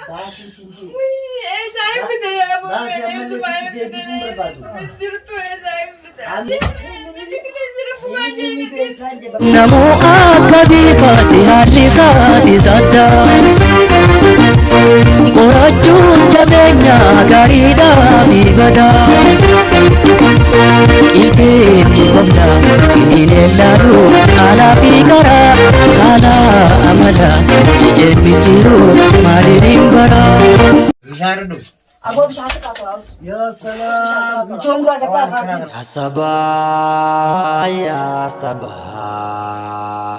Baasii siin jee. Baasii ammallee sitti deebisuu hin barbaadu. Namuu akka biifaatti haalli isaatis adda. Qorachuun jabeenya gaariidhaa fi badaa. Ilkeen ni qobla ciniin laalu haalaa fi karaa haala amala ijeen micciiru maaliin hin baraa. Bishaan dhugdu. Aboo bishaan xiqqaa toraas. Yaa salaam. Mucoon duraa gattaa kaachis. Yaa sabaa yaa sabaa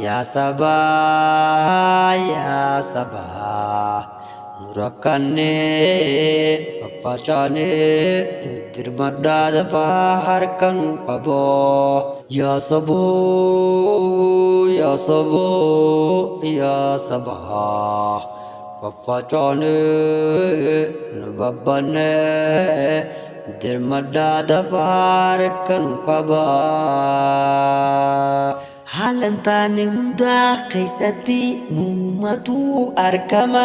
yaa sabaa yaa sabaa nu rakkannee faffacaanee dirmadhaa dafaa harka nu qabaa yaa saboo yaa saboo yaa sabaa Faffacaanee nu babbannee dirmadhaa dafaa harka nu qabaa. Haala hin taane hundaa keessatti nuumatu argama.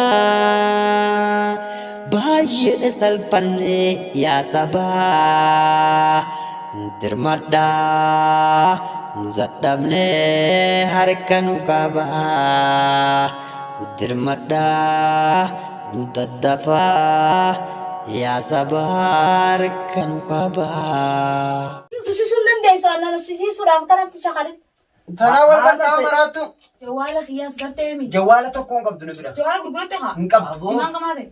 Baay'eedha salphanne yaa sabaa. Dirmadhaa nu dadhabnee harka nu qabaa. Nu dirmadhaa nu daddafaa yaa sabaa harka nu qabaa. Susisuu hin dandeessu annan susisiisuudhaaf kanatti shakalin. Tanaa wal bartaa maraattu. Jawaala kiyyaas gartee mi. Jawaala tokko hin qabdu nu bira. Jawaala gurguratte haa. Hin qabdu. Jimaan qamaa ta'e.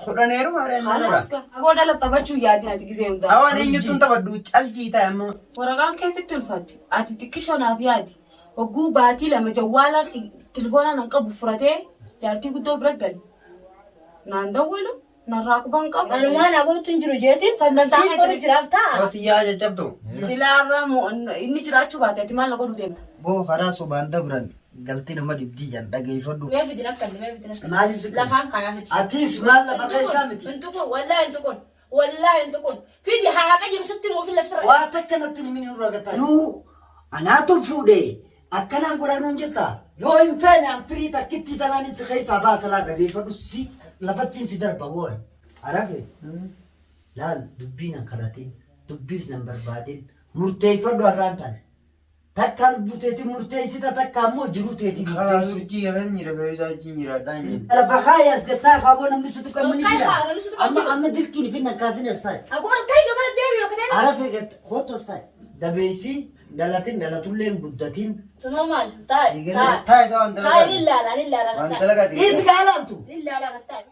Kudhaneeru maaree Haala aska. Aboo dhala taphachuu yaadin ati gisee hundaa. Awaan eenyuttuun taphadhu caljii ta'e amma. Waraqaan kee fitti ulfaatti. Ati xiqqishoo naaf yaadi. Hogguu baatii lama jawwaala telefoonaa nan qabu furatee jaartii guddoo bira gale. Naan dawwalu narraa quban qabu. Anumaa naa godhutu hin jiru jeetiin. Sandantaa Siif godhu jiraaf ta'a. Qootiyyaa jajjabdu. Silaarra inni jiraachuu baate ati maal na godhuu deemta? Boo karaa sobaan dabran galti nama dhibdii jan dhageeffadhu. Mee fidi nakkanni mee fidi nakkanni. Maaliif si Lafaan kaayaa fidi. Atis maal lafa keessaa miti. Hin tuqun wallahi hin tuqun. Wallahi hin tuqun. Fidi haa haqa jiru sitti muufin laftirra. Waa takka natti hin himin irraa gataa. Nuu anaatu fuudhe akkanaan godhaa nuun jetta. Yoo hin feene an firii takkittii tanaan si keessaa baasa laa dhageeffadhu si lafattiin si darba booya. Arafe laal dubbii nan kadhatin dubbiis nan barbaadin murteeffadhu har'aan tana. Takka lubbuu teetiin murteessita takka ammoo jiruu teetiin Kalaas murteessuu. urjii yafeen jira feerisa achiin jira dhaan jira. Lafa kaayi as gattaa kaaboo namni si tuqan mani Ol jira. kaayi haa, namni si tuqan Amma jiru. amma dirqiin finna kaasin as taa'i. Aboo ol ka'i gamana deemi yoo katee. Arafe gat kootu as taa'i. Dabeessi dhalatin dhalatullee hin guddatin. Sunoo maal? Taa'i. Siigale. Taa'i. Taa isaa waan Taa'i dalagaati. ni ilaala ni ilaala Waan taa'i. dalagaati. Dhiisi gaalaaltu. Ni ilaala taa'i.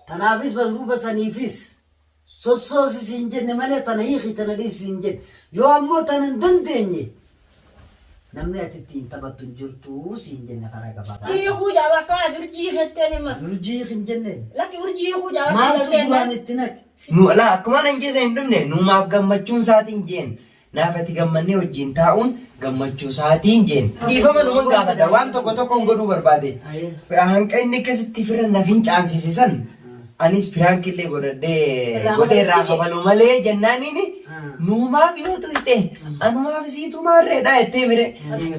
Tanaafis masruufa saniifis Sossoosi siin jenne malee tana hiiki tana dhiisi siin jenne. Yoo ammoo tana hin dandeenye namni ati ittiin taphattu hin jirtu siin jenne karaa gabaabaa. Hiikuu jaaba akkam ati urjii jetteen himas. Urjii hin jenneen. Lakki urjii hiikuu jaaba si Maaltu galteen duraan itti naqe? Nu laa akkuma nan jeessa hin dhufne numaaf gammachuun isaatiin jeen. Naaf ati gammannee wajjin taa'uun gammachuu isaatiin jeen. Dhiifama numan gaafadha waan tokko tokkoon godhuu barbaade. Hanqa inni akkasitti fira na fincaansise san anis piraank illee godhadhee godhee irraa kafalu malee jennaaniin nuumaaf yoo tuyxe anumaaf siitu maarreedha jettee mire.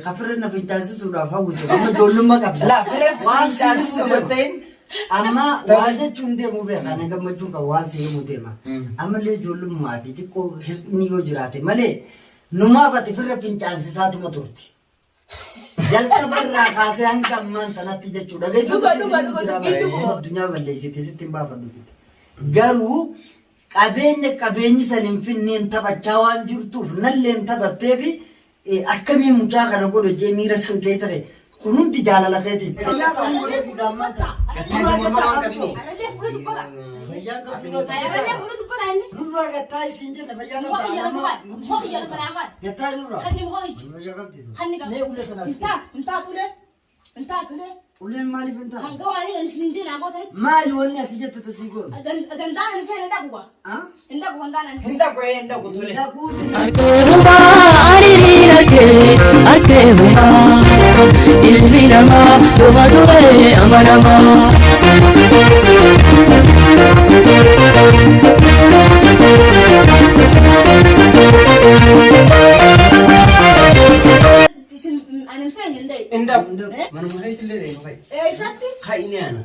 Ka firra na fincaansisuudhaaf hawwitu amma ijoollummaa qabda. Laa fira si Waan fincaansisuu si matta'in Amma waa jechuun deemuu beeka ana gammachuun kan waan si himu deema. Ammallee ijoollummaa fi xiqqoo hir'inni yoo jiraate malee numaaf ati firra fincaansisaatuma turte. Jalqaba irraa kaasee hanga ammaan tanatti jechuudha. Dhaggeeffatu Dhuga, si dhuga, himu dhuga, jira dubbiin bara. dhuguma. Addunyaa balleessite sitti hin baafadhu. Garuu qabeenya qabeenyi san hin finneen taphachaa waan jirtuuf nalleen taphatteefi Akkamiin mucaa kana godhe jee miira san keessa ka'e. Kun hundi jaalala keetiif. Fayyaa qabdu reefu gaammaan ta'a. Gattaa morma waan qabini. Arallee fuula dubbata. Fayyaa qabdu Arallee fuula dubbata inni. Nurraa gattaa isiin jenne fayyaa Muka kiyya lafa kaa'e. Muka kiyya lafa naa kaa'e. Gattaa nurraa. Kanni muka kiyya. Fayyaa qabdu. Kanni qabdu. Mee ulee tanaas. Hin taatu. Hin taatu ulee. Hin taatu ulee. Uleen maaliif hin taatu? Hanga waan inni isin hin jenne gootanitti. Maali wanni ati jette tasii goonu? Gandaan hin feene dhaqu gaa. Ah? Hin dhaqu gandaan hin Hin feene. dhaqu ee hin dhaqu tole. Dhaquu jenne. Arkeehumaa ariiriin arkee arkeehumaa ilmi namaa dhuma duree amanamaa. Isin ani hin hin dhayi. Indaaf. Manuma keessa illee deema fa'i. Eessatti? Ka'i ni ana.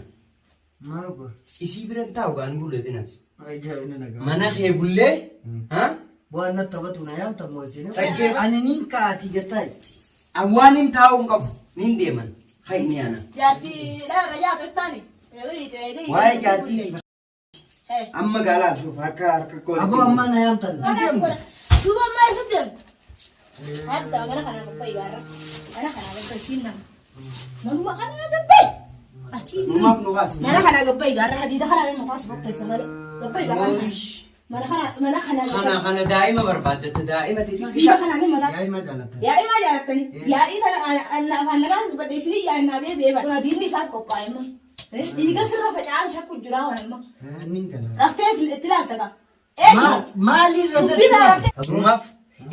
Maal godha? Isii biran taa'u gaan buleetinas. Ajaa'ibni nagaa. Mana kee bullee. Ha? Waan natti taphatu na yaamta moo isin? Dhaggeeffa- Ani niin kaati jettaa. An waan hin taa'u hin qabu. Nin deeman. Ka'i ni ana. Jaartii dhaa yaatu ittaani. Waa'ee jaartii amma gaalaa shuuf harka harka koo. Aboo ammaa na yaamtan. Duuba ammaa eessatti deemu? Hadda mana kanaa gabbayi gaarra. Mana kanaa gabbayi siin nama. Manuma kanaa gabbayi. Ati Numaaf nu kaasi. mana kanaa gabbayi gaarra hadiida kanaa mataa si bokkeessa malee. Gabbayi gaarra. Mana kana mana kanaa Kana gabbayi. kana daa'ima barbaaddatte daa'ima Hadiida xixiqqisha. kanaa mataa. Yaa'ii maal jaalatta? Yaa'ii maal jaalattani? Yaa'ii tana afaan nagaan dubbadhe isinii yaa'ii naa deebi'ee bara. Diinni isaaf qophaa'e immoo. Dhiiga sirra faca'aa shakku jira waan immoo. Niin gala. Raftee itti ilaalta qaba. Maalirra Dubbii tana raftee. Numaaf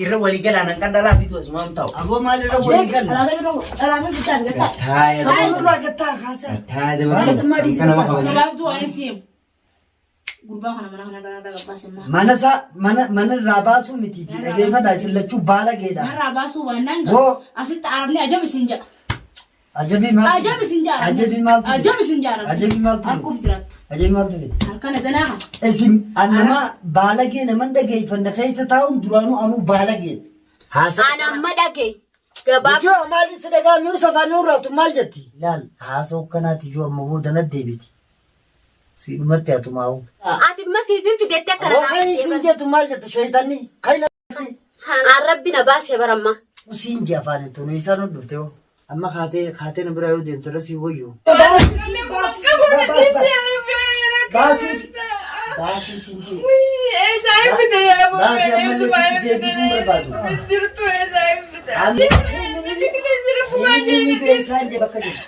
irra walii galaan hanqan dhalaa fitu asumaan taa'u. Aboo maalirra walii gala? Dhalaatee bittaa bittaa. Taa'ee Maalirra gattaa haasaa? taa'ee nama kabajaa. Gabaabduu waan isin gurbaa kana mana kana irraa gabaase maa. Mana isaa mana mana irraa baasuu miti dhageeffadhaa isin lachuu baala geedha. Narraa baasuu baannaan Boo. asitti arabni ajab isin jedha. Ajabii maaltu? Ajab isin jedha. Ajabii maaltu? Ajab isin jedha. Ajabii maaltu? Harkuuf jiraattu. Ajabii maaltu fide? Harkana ganaa kana. Isin nama baalagee naman dhageeffanne keessa taa'uun duraanuu anuu baalageedha. Haasaa. An amma dhage. Gabaab. Ijoo maal si dhagaa mi'uu safaan irraatu maal jetti? Laal haasoo akkanaati ijoo amma booda na deebiti. Si dhumatti hatumaa'u. Ati amma siif hin fidetti akkana Aboo kan isin jettu maal jettu shayitaanni? Kan An rabbi na baasee baramma. usiin jee afaan hin tunu isaan dhufte hoo. Amma kaatee kaatee na biraa yoo deemte irra si wayyu. Baasii baasii siin jee. Baasii ammallee sitti deebisuun barbaadu. Amni inni beekaan jee bakka jiru.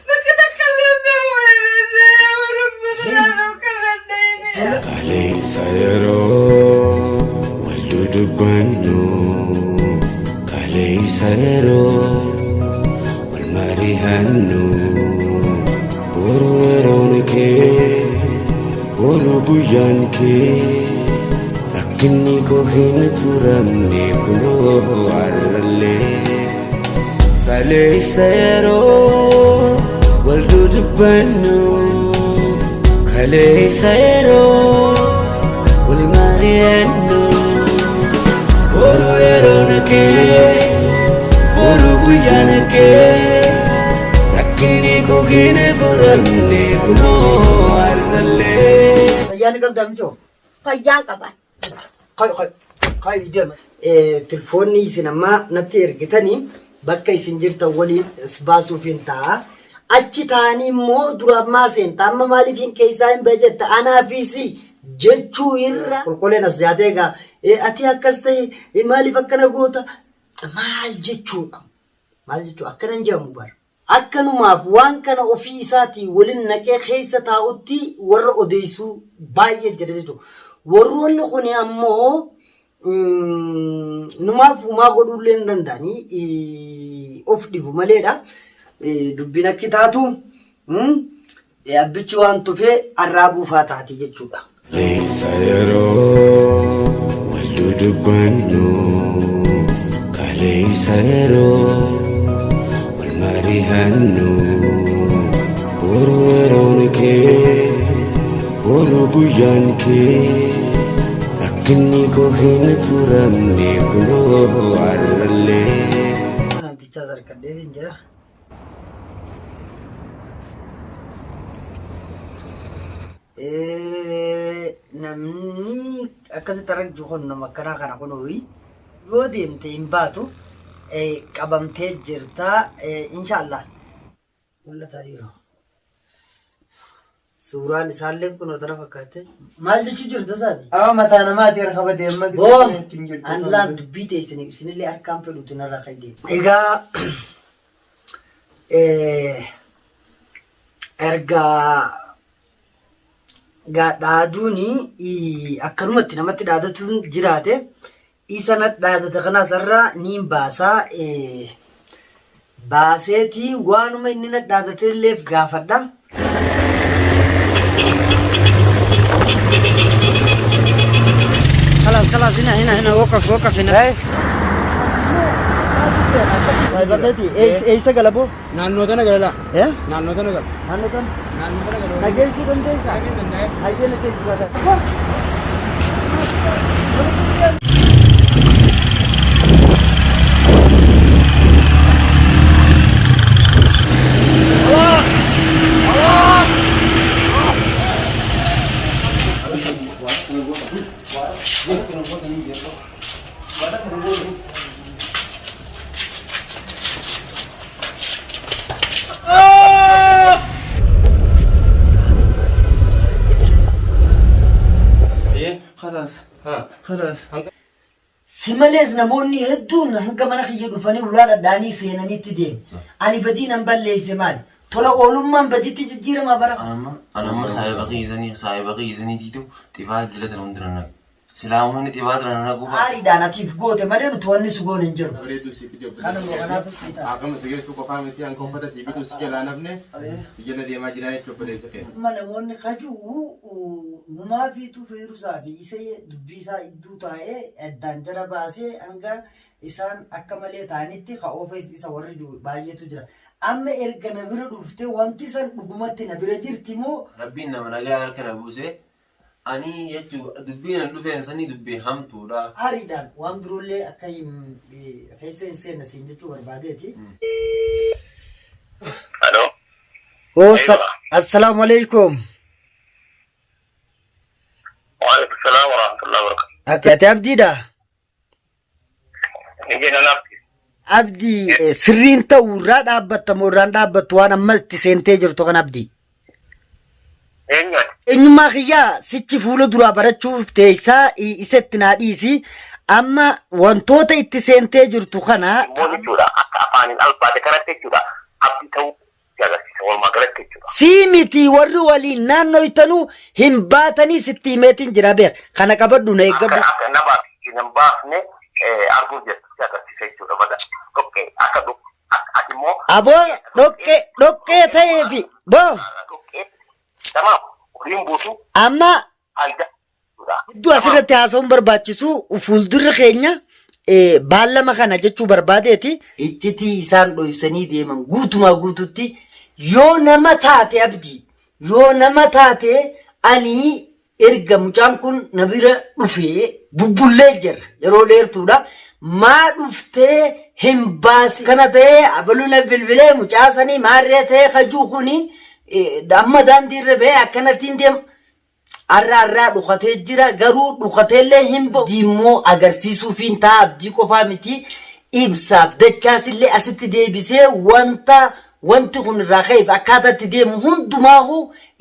Kaleessa yeroo wal dudubbannu, kaleessa yeroo wal mari'annu, boru yeroon kee, boru guyyaan kee, rakkinni koo hin furamne kunoo har'allee. Kaleessa yeroo wal dudubbannu, kaleessa yeroo wal mari'annu, boru yeroon kee, boru guyyaan kee, rakkinni koo hin furamne kunoo har'allee. Fayyaan qabdaa michoo? Fayyaan qaban. Kayu kayu kayu deema. Tilfoonni isin ammaa natti ergitanii bakka isin jirtan waliin baasuuf hin ta'a. Achi taa'anii immoo dura ammaa seenta amma maaliif hin keessaa hin bahe jetta anaafis jechuu irra qulqulleen as jaatee egaa ati akkas ta'e maaliif akkana goota maal jechuudha maal jechuudha akkana hin jedhamu bara. Akkanumaaf waan kana ofii isaatii waliin naqee keessa taa'utti warra odeessuu baay'ee jira jechuudha. Warroonni kun ammoo numaaf humaa godhuullee hin danda'anii of dhibu maleedha. Dubbiin akki taatu abbichi waan tufee arraa buufaa taati jechuudha. Kaleessa yeroo wal dudubbannu, kaleessa yeroo wal mari'annu, boru yeroon kee, boru guyyaan kee, rakkinni koo hin furamne kunoo har'allee. Namtichaas harkadheetiin jira. Namni akkasitti argu kun nama akkanaa kana kun ho'i yoo deemte hin baatu qabamtee jirta inshaallah. Mul'ata dhiiroo. Suuraan isaallee kun tana fakkaate. Maal jechuu jirtu isaati? Awa mataa namaati harka batee amma Boo gisee hin jirtu. an laal dubbii ta'e isin isinillee harkaan fedhuutu narraa kan deemu. Egaa erga gaa dhaaduun akkanumatti namatti dhaadatuun jiraate isa na dhaadate kanaas irraa niin baasaa baaseetii waanuma inni na dhaadate illeef gaafadha. خلاص خلاص هنا هنا هنا وقف وقف هنا. Saayibateeti eessa gala boo? Naannoo tana gala laa. Eh? Naannoo tana gala. Naannoo tana? Naannoo tana gala. Nageessuu dandeessaa? Ani danda'e. Hayyee nageessu gaafata. Si malees namoonni hedduun hanga mana kiyya dhufanii ulaa dhadhaanii seenaniitti deemu. Ani badii nan balleesse maali? Tola oolummaan badiitti jijjiirama bara. Anamma anamma saahiba kiyyisanii saahiba kiyyisanii diidu xifaa dila tana hundina naqu. Silaa uummanni xifaa tana naquu baate. Aariidhaan atiif goote malee nuti wanni si goone hin jiru. Bareedduu sii fide obboleessa Kanuma kanaatu sii ta'a. Akkama si geessuu qofaa miti hanka uffata sii bituu si jalaa nafne si jala deemaa jira jechuudha obboleessa kee. Amma namoonni kajuu numaafiitu feerusaa fi isa dubbii isaa idduu taa'ee addaan jara baasee hanga isaan akka malee ta'anitti ka oofes isa warri jiru baay'eetu jira. Amma erga na bira dhuftee wanti san dhugumatti na bira jirti moo Rabbiin nama nagaa harka na buuse Ani jechuu dubbiin an dhufeen sanii dubbii hamtuudha. Aariidhaan waan biroollee akka hin keessa hin seenne siin jechuu barbaadeeti. Alo. Oo assalaamu alaikum. Waalaikum salaam wa rahmatullahi wa barakatuh. Ati ati abdiidha. Ni jenna naaf. Abdii eh, sirriin ta'u irraa dhaabbatta moo irraan dhaabbattu waan amma itti seentee jirtu kan abdii. Eenyu ati? Eenyummaa kiyyaa sichi fuula duraa barachuuf teessaa i- isa itti naa dhiisi. Amma wantoota itti seentee jirtu kana Immoo jechuudha akka afaaniin albaate kanatti jechuudha abdii ta'uu si agarsiisa walumaa galatti jechuudha. Sii miti warri waliin naannoytanuu hin baatanii sitti himeetiin jira beek. Kana qabadhu na Akka eeggadhu. akka na baafne hin baafne arguuf jirtu si agarsiisa jechuudha baga dhoqqee akka dhoqqee ati immoo Aboo dhoqqee dhoqqee ta'eefi boo dhoqqee tamaam horiin buusu amma faayidaa Hedduu asirratti haasa'uun barbaachisu fuuldurri keenya baallama kana jechuu barbaadeeti. Iccitii isaan dhoysanii deeman guutumaa guututti yoo nama taate abdii yoo nama taate ani erga mucaan kun na bira dhufee bubbullee jira yeroo dheertuudha maa dhuftee hin baasi kana ta'ee abaluu na bilbilee mucaa sanii maarree ta'ee kajuu kuni amma daandii irra ba'ee akkanatti hin deemu Arra arraa dhukatee jira garuu dhukateellee hin ba'u. Abdii immoo agarsiisuufiin ta'a abdii qofaa miti ibsaaf dachaasillee asitti deebisee wanta wanti kun irraa ka'eef akkaataa itti deemu hundumaahu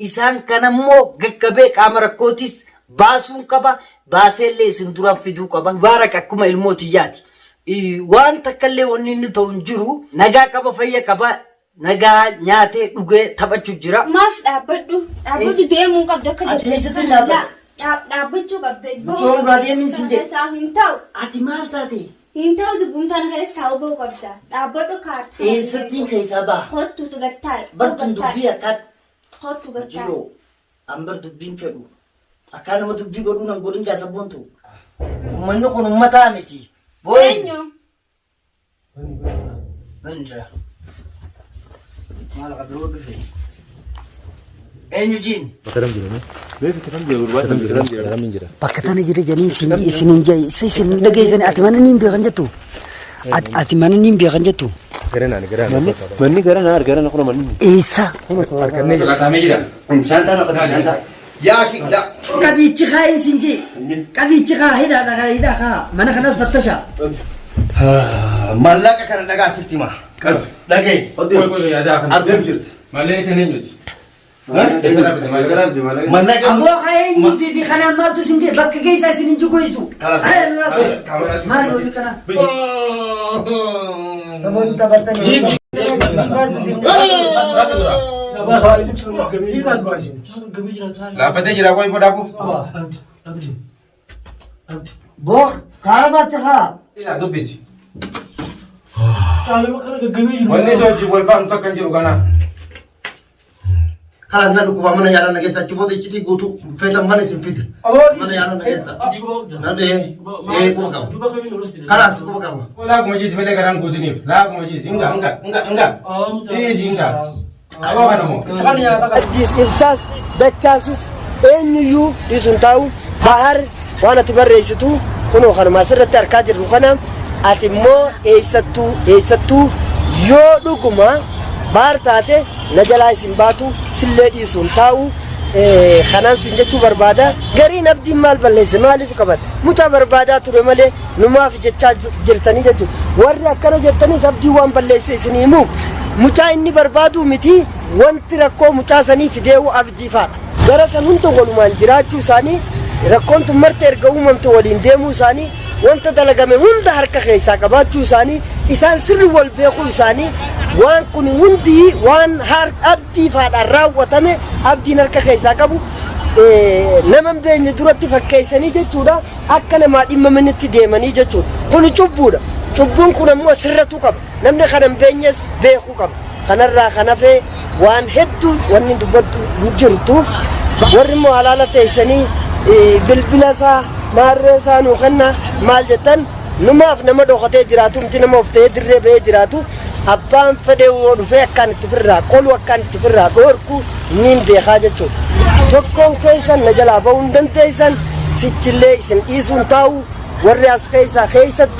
isaan kana immoo gaggabee qaama rakkootis baasuun qaba baaseellee isin duraan fiduu qaba. Mubaarak akkuma ilmoo tiyyaati. Waan takkallee wanni inni ta'u hin jiru nagaa qaba fayya qaba Nagaa nyaatee dhugee taphachu jira. Maaf dhaabbadhu. Dhaabbadhu deemuu qabda akka Ati eessatti dhaabbadhu? Dhaabbachuu qabda. Mucoo irraa deemin sin jedhe. Keessaa hin ta'u. Ati maal taate? Hin ta'u dubbuun tana keessaa bahuu qabda. Dhaabbadhu kaartaa. Eessattiin keessaa baha? Kottu gattaa. Bartuun dubbii akkaat. Kottu gattaa. Jiroo. An bar dubbiin fedhu. Akkaa nama dubbii godhuu nan godhin gaa sabboontu. Uummanni kun uummataa miti. Booyi. Eenyu? Bani jira. Maal ka biroo dhufe? Eenyu jiin? Bakka tana jira jedhanii isin isiniin jee isa isin dhageessanii ati mana niin beekan jettu. Ati ati mana niin beekan jettu. Manni gara naa gara na kuna manni. Eessa? Qatamee jira. Yaa ki la. Qabiichi kaa isin jee. Qabiichi kaa hidhaa dhagaa hidhaa kaa mana kanas fattasha. Maallaqa kana dhagaa sitti hima. Dhaga'i. Qoy qoy yaadaa kana. Arguuf jirta. Malleen kan eenyuti? Keessa dhaabate maal? Maallaqa. Aboo kaa eenyuutii fi kanaan maaltu isin gee bakka keessa isin hin jigoisu. Maal wanni kana? Saboonni taphatanii. Laafatee jira qoy godhaabu. Boo kaaramaatti haa. Ila dubbisi. Wanni isa wajjin wal fahamtu akka hin jiru kana. Kalaas na dhukkubaa mana yaalaa na geessa achi booda iccitii guutuu feetan mana isin fida. Mana yaalaa na geessa. Na dhee ee quba qaba. Kalaas quba qaba. Laakuma jiisi malee garaan guutiniif. Laakuma jiisi. Inga inga inga inga. Jiisi inga. Aboo kana moo. Addis ibsaas dachaasis eenyuyyuu dhiisuun taa'u bahar waan ati barreessitu kunoo kanuma asirratti arkaa jirru kana ati immoo eessattuu eessattuu yoo dhuguma bahar taate na jalaa isin baatu sillee dhiisuun taa'u kanaan sin jechuu barbaada. Gariin abdiin maal balleesse maaliif qabata mucaa barbaadaa ture malee numaaf jechaa jirtanii jechuudha. Warri akkana jettanis abdii waan balleesse isin himu mucaa inni barbaadu miti wanti rakkoo mucaa sanii fideewu abdii faadha. Gara san hunda walumaan jiraachuu isaanii rakkoon tun marti erga uumamte waliin deemuu isaanii wanta dalagame hunda harka keessaa qabaachuu isaanii isaan sirri wal beekuu isaanii waan kun hundi waan abdii faadhaan raawwatame abdiin harka keessaa qabu nama hin beekne duratti fakkeessanii jechuudha akka namaa dhimmamanitti deemanii jechuudha. Kuni cubbuudha. Cubbuun kun ammoo sirratuu qaba. Namni kana hin beeknes beekuu qaba. Kanarraa kan hafe waan hedduu wanni dubbattu hin jirtu. Warri immoo halaala teessanii bilbila isaa maarree isaa nuu kenna maal jettan numaaf nama dhokatee jiraatu miti nama of ta'ee dirree ba'ee jiraatu abbaan fedhee yoo dhufee akkaan itti ofirraa qolu akkaan itti ofirraa dhoorku niin beekaa jechuudha. Tokkoon keessan na jalaa ba'uu hin dandeessan sichillee isin dhiisuun taa'u warri as keessaa keessattuu.